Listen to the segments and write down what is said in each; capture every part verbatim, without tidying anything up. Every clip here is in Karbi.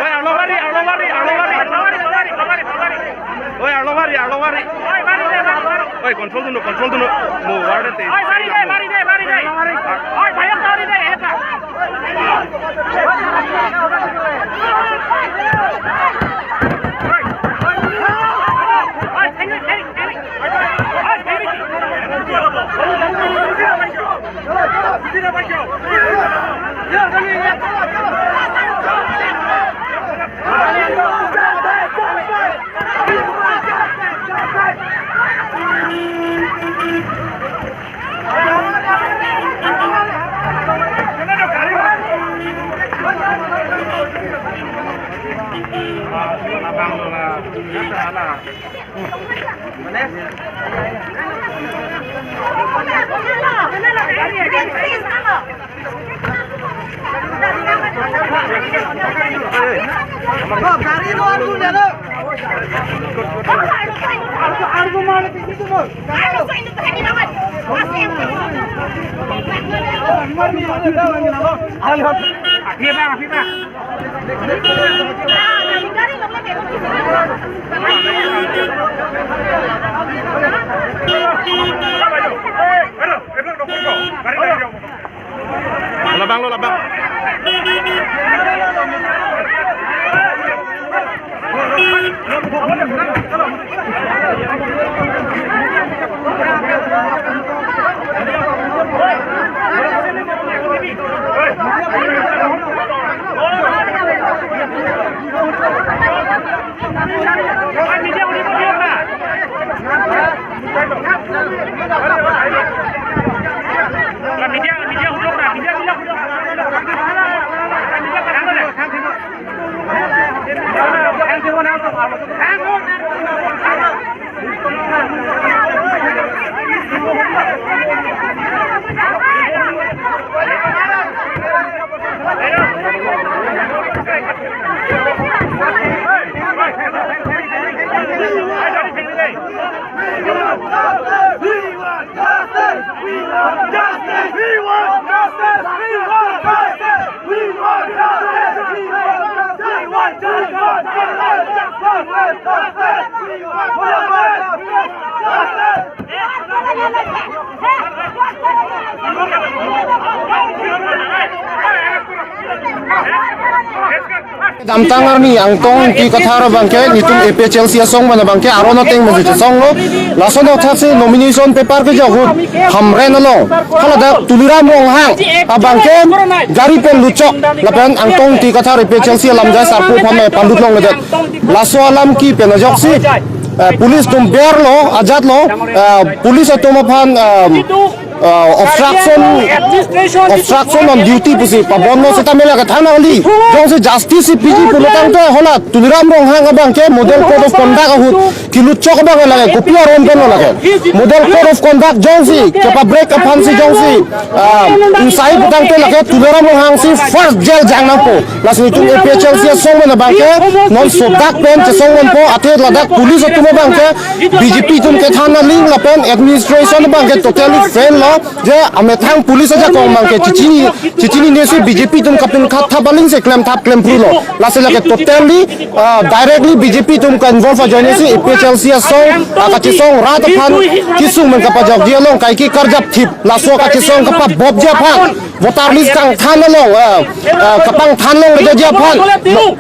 Oi, arlo bari, arlo bari, arlo bari. Oi, arlo bari, arlo bari. Oi, control dun, control dun. Mo warde te. Oi, bari de, bari de, bari de. Oi, bhaiya, bari de, eta. Labang lo, labang. Damtang arni Angtong Ingti Kathar abangke, nitum A P H L C asong mana abangke, aron ateng masi chesong lo, lason athak si nomination paper kejok ahut Hamren along, haladak Tuliram Ronghang abangke gari pen lutchok, lapen Angtong Ingti Kathar A P H L C alamjai sarpo aphan palut longledet. Laso alam kipen ajoksi, eh, police atum berlo, ajatlo, eh, police atum aphan, eh, eh, obstruction, obstruction on duty pusi pabonlo setame lake thana ali. Jongsi justice si piji pulo tangte hala Tuliram Ronghang abangke model code of conduct ahut kelutchok abang lake kopi aron pen lake. Model code of conduct jongsi kepa-break aphan si jongsi, ah, insai pu tangte lake Tuliram Ronghang si first jail jang nangpo. Lasi nitum A P H L C asong mana abangke non sodak pen chesong manpo, athe ladak police atum abangke B J P atum kethan aling lapen administration abangke totally fail lo. Je amethang police ajakong abangke chechinine, chechinine si B J P atum kapinkhat thap aling si klemthap klemphru lo. Lasi lake totally, ah, directly B J P atum ka-involve ajoine si A P H L C asong, ah, kachesong rat aphan kesung pen kapajokji along kaike karjap thip, laso kachesong kapabopji aphan, voter list kangthan along, ah, ah, kapangthan longledetji aphan,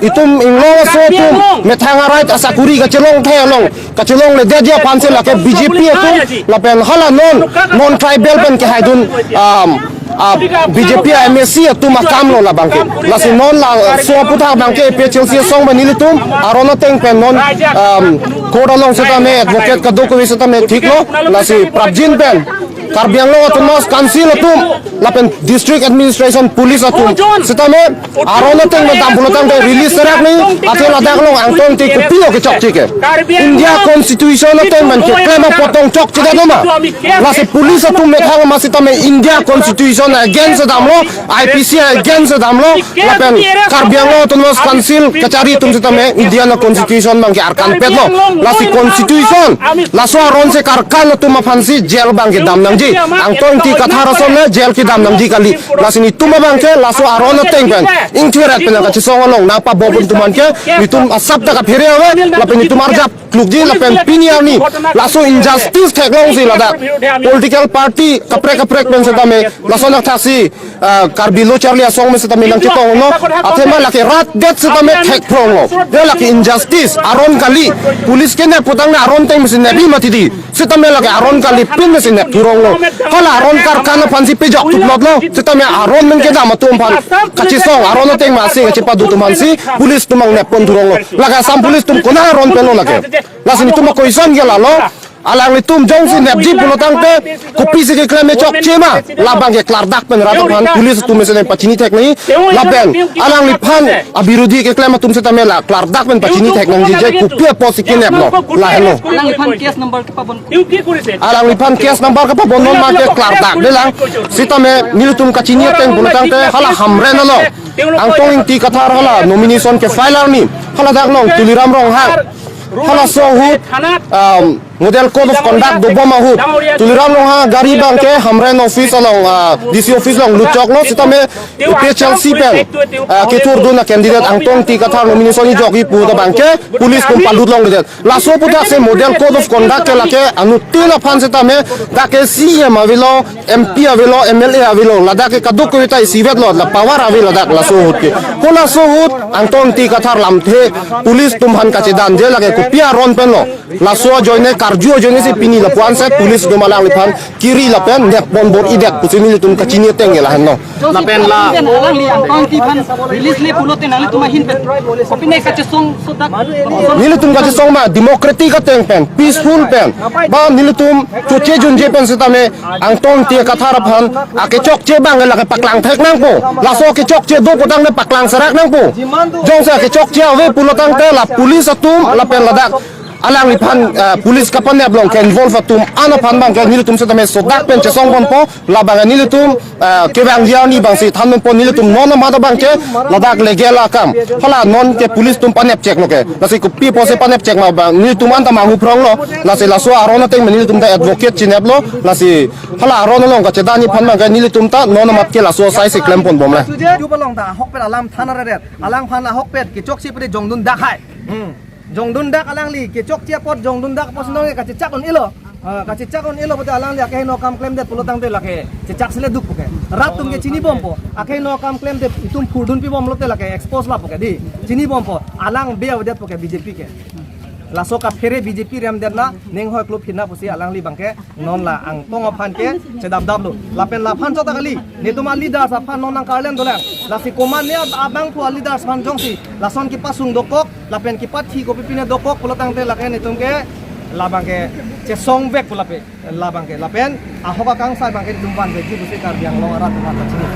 itum inglong aso atum methang a-right asakuri kachelong thai along kachelongledetji aphan si lake B J P atum lapen hala non, non tribal pen kehaidun, um, ah, B J P a-M A C atum akam lo labangke. Lasi non laso aputhak abangke A P H L C asong pen nelitum aron ateng pen non, um, court along setame advocate kadokave setame thik lo. Lasi prapjin pen Karbi Anglong Autonomous Council atum lapen District Administration Police atum sitame aron ateng pen dam pulotangte release serak ni, athe ladak along Angtong Ingti kopilo kechokche ke. India Constitution ateng pen keklem apot tong chokche da doma. Lasi police atum methang ma sitame India Constitution against damlo, I P C against damlo, lapen Karbi Anglong Autonomous Council kachari atum sitame India na Constitution abangke arkan petlo. Lasi Constitution, laso aron se karkan atum aphansi jail abangke dam nangji. Angtong Ingti Kathar ason le jail kedam nangji kali. Lasi netum abangke laso aron ateng pen ingthir-et pen kachesong along nangpabom atum anke netum asap ta kaphere ave, lapen netum arjap klukji lapen pini arni laso injustice theklongsi ladak political party kaprek kaprek pen setame laso nangthaksi, ah, Karbi Lo Charli Asong pen setame nangchetonglo, athema lake rat det setame thekphronglo. Ya lake injustice, aron kali, police kenep putangte aron ateng mesi nepji mati di. Setame lake aron kalipin mesi nep thuronglo. Hala aron karkan aphansi pejok thuplotlo. Setame aron pen kedam atum aphan kachesong, aron ateng masi kachepadu atum aphansi police atum angnep pon thuronglo. Lake Assam police atum kona aron penlo lake. Lasi netum a-question ke lalo. Alanglitum jongsi nepji pulotangte kopisi keklem chokche ma, labangke klardak pen rat aphan police atum mesen pachini thek nangji. Lapen alangliphan abirudhi keklem atum setame la klardak pen pachini thek nangji je kopi apotsi keneplo, lahelo. Alangliphan case number kepabon. Alangliphan case number kepabon non ma ke klardak de lang. Setame nelitum kachini ateng pulotangte hala Hamren along Angtong Ingti Kathar hala nomination ke-file arni, haladak along Tuliram Ronghang, halaso ahut, um, Model Code of Conduct dobom ahut Tuliram Ronghang gari abangke Hamren office along, ah, D C office along lutchoklo, setame A P H L C pen, ah, kethurdun a-candidate Angtong Ingti Kathar nomination ejokji pu ta abangke police atum palut longledet. Laso aputhaksi Model Code of Conduct ke lake anuttin aphan setame dak ke C E M avelo, M P avelo, M L A avelo, ladak ke kadokave ta isivetlo, la power ave ladak laso ahut ke. Ko laso ahut Angtong Ingti Kathar lamthe police atum aphan kachedan je lake kopi aron penlo. Laso ajoine karju ajoinesi pini lapu-an si police atum alangliphan kiri lapen nep pon bor-idet pusi nelitum kachini ateng ke lahenlo. Lapen la alangli Angtong Ingti aphan release le pulote nanglitum ahin pen kopine kachesong sodak? Nelitum kachesong ma democratic ateng pen, peaceful pen, ba nelitum choche junje pen setame Angtong Ingti Kathar aphan akechokche abang lake paklang thek nangpo. Laso akechokche do putangte paklang serak nangpo. Jongsi akechokche ave pulotangte la police atum lapen ladak alangliphan, eh, police kapanep along ke-involve atum an aphan abangke nelitum setame sodak pen chesong ponpo, labang nelitum, eh, kevang dia ni abangsi than ponpo, nelitum non amat abangke ladak legal akam. Hala non ke police atum panep cheklo ke. Lasi kopi apotsi panep chek ma abang nelitum anta manghu phronglo. Lasi laso aron ateng nelitum ta advocate chineplo. Lasi hala aron along kachedan aphan abangke nelitum ta non amat ke laso asai si klem ponbomle. Tuje, tuje along ta ahokpet alam thana redet. Alangphan ahokpet kechokche pede jongdun dak hai. Hmm. Jongdun dak alangli kechokche apot jongdun dak apot sinong kachechak un-elo. Ah, kachechak un-elo pute alangli akehingno akam klemdet pulotangte lake chechak sile duk puke. Rat atum ke chinibompo. Akehingno akam klemdet itum phurdun pibom lote lake expose la puke di. Chinibompo. Alang be avedet puke B J P ke. Laso kaphere B J P remdet na, ning hoi klop hina pusi alangli abangke non la Angtong aphan ke chedapdaplo. Lapen laphan chot ta kali, netum a-leaders aphan non nangkarleng dolang. Lasi komatne abangphu a-leaders aphan jongsi lason kepasung dokok lapen kepathi kopipine dokok pulotangte lake netum ke labangke chesongvek pulape, labangke lapen ahok akangsai abangke netum vanvekji pusi Karbi Anglong arat atum ta chini.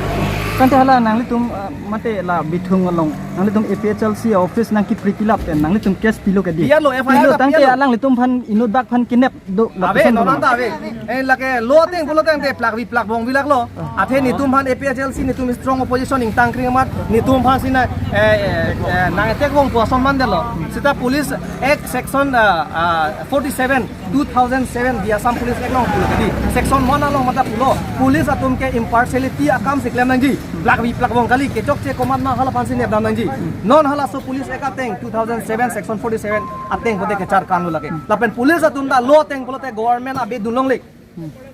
Tangte hala nanglitum, eh, mate la Bithung along nanglitum A P H L C office nangkipri pilap pen nanglitum case pilo ke di? Pilo, F I R pilo, ta tangte pilo. Alanglitum aphan inut dak aphan kenep do, ave, lapuson non do anta ave. Eh, lake lo ateng pulotangte plak vi plak bong vilaklo. Ah. Athe netum aphan A P H L C netum strong opposition ingtang kring amat netum aphan sina, eh, eh, eh, nang attack bom pu ason mandetlo. Seta Police Act section, ah, ah, forty-seven, two thousand seven, the Assam Police Act along pulo ke di. Section one along mata pulo. Police atum ke impartiality akam si klem nangji. Plak vi plak bong kali, kechokche komat ma hala aphansi nepdam nangji. Non halaso Police Act ateng two thousand seven section forty-seven ateng pute kecharkanlo lake. Lapen police atum ta lo ateng pulote government abe dunlongle.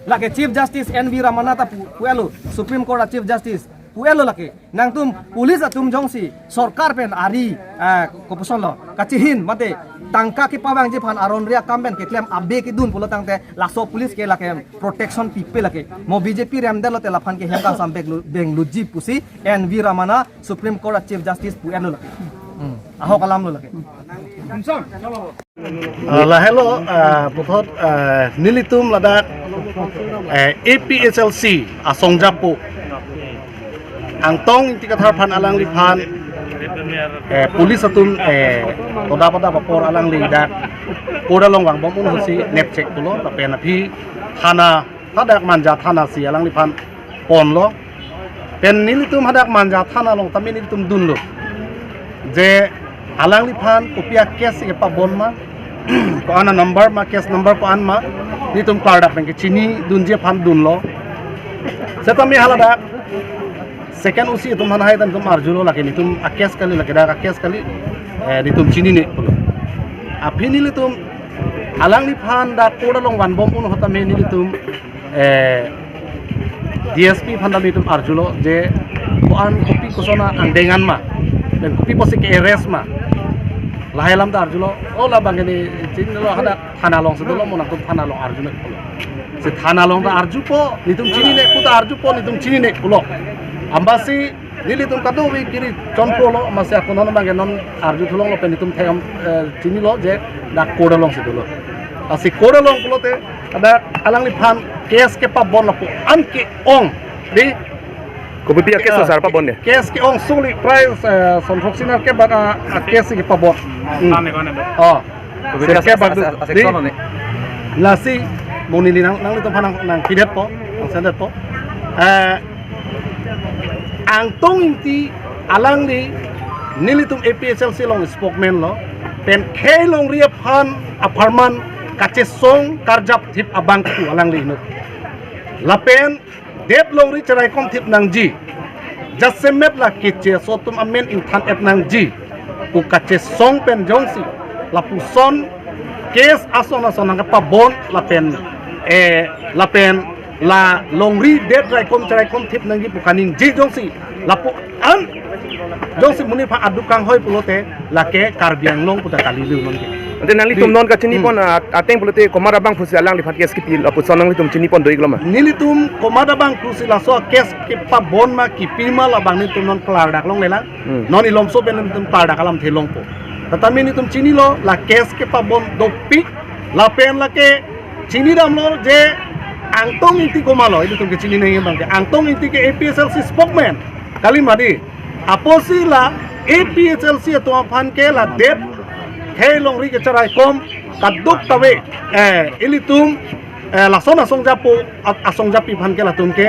Lake Chief Justice N V Ramana ta pu, pu-etlo, Supreme Court a-Chief Justice pu-etlo lake. Nangtum police atum jongsi sorkar pen ari, ah, kopuson lo, kachihin mate tangka kepavangji aphan aron ri akam pen keklem abe kedun pulotangte laso police ke lake protection pipe lake. Mo B J P remdetlote laphan ke hem kangsam benglu, benglutji pusi N V Ramana Supreme Court a-Chief Justice pu-etlo lake. Hmm. Ahok alamlo lake. Ah, lahelo, ah, puthot, ah, nelitum ladak Eh, A P H L C asong japo Angtong Ingti Kathar aphan alangliphan, eh, police atum, eh, toda pada apor alangli dak court along vangbom un ahutsi nepchek pulo, lapen aphi thana, hadak Manja thana si alangliphan ponlo. Pen nelitum hadak Manja thana along tame nelitum dunlo je alangliphan kopi a case kepabon ma, ko-an a number ma, case number ko-an ma, nelitum klardak pen kechinidunji aphan dunlo. Setame haladak second O C atum aphan hai ta nelitum arjulo, lake nelitum a case kali, lake dak a case kali, eh, nelitum chinine pulo. Aphi nelitum alangliphan dak court along vanbom un ahut tame nelitum, eh, D S P aphan tame nelitum arjulo je ko-an kopi koson angdeng an ma, pen kopi pusi ke-arrest ma, lahai alam ta arjulo. O labang ke ne chinilo, hadak thana alongsi dolo, mo nangtum thana along arjune pulo. Si thana along ta arjupo, nelitum chinine pu ta arjupo, nelitum chinine pulo. Anpasi nelitum kadokave kiri chonpolo, masi ako non abang ke non arju thulonglo pen nelitum thek-am, eh, chinilo je dak court alongsi dolo. Lasi court along pulote hadak alangliphan case kepabon lapu-an ke-ong, dei. Kopi a case, ah, sar pabon ya? Case ke-ong suli price, eh, son throksi nerkep abang a, a case kepabon. Hmm. Kone, kone, kone? Oh. Kopi a case, sar, sar, sar, dei. Section ne? Lasi mo neli nang, nanglitum aphan nang, nangpidetpo, nangsenetpo. Eh, Angtong Ingti alangli nelitum A P H L C along spokesman lo, pen khei longri aphan apharman kachesong karjap thip abang tu alangli inut. Lapen det longri cheraikom thip nangji, jasemet la keche aso atum amen ingthan-et nangji pu kachesong pen jongsi lapuson case ason ason nangkepabon lapen, eh, lapen la longri det raikom cheraikom thip nangji pu kaningje jongsi lapu-an jongsi monit aphan aduk kanghoi pulote lake Karbi Anglong pu ta kali lu non ke. Ante nanglitum, dei, non kachinipon, hmm, a-, ateng pulote komat abang pusi alangliphan case kipi lapuson nanglitum chinipon do-iklo ma? Nelitum komat abang pusi laso case kepabon ma kipi ma labang nelitum non klardak longlelang. Hmm. Non ilomso pen nelitum klardak alamthe longpo. Tame nelitum chinilo la case kepabon dopik, lapen lake chinidamlo je Angtong Ingti komatlo, ilitum kechini nangji abang ke Angtong Ingti ke A P H L C spokesman kali ma dei. Apotsi la A P H L C atum aphan ke la det khei longri kecheraikom kadokave, eh, ilitum, eh, lason asong japo, a-, asong japi aphan ke latum ke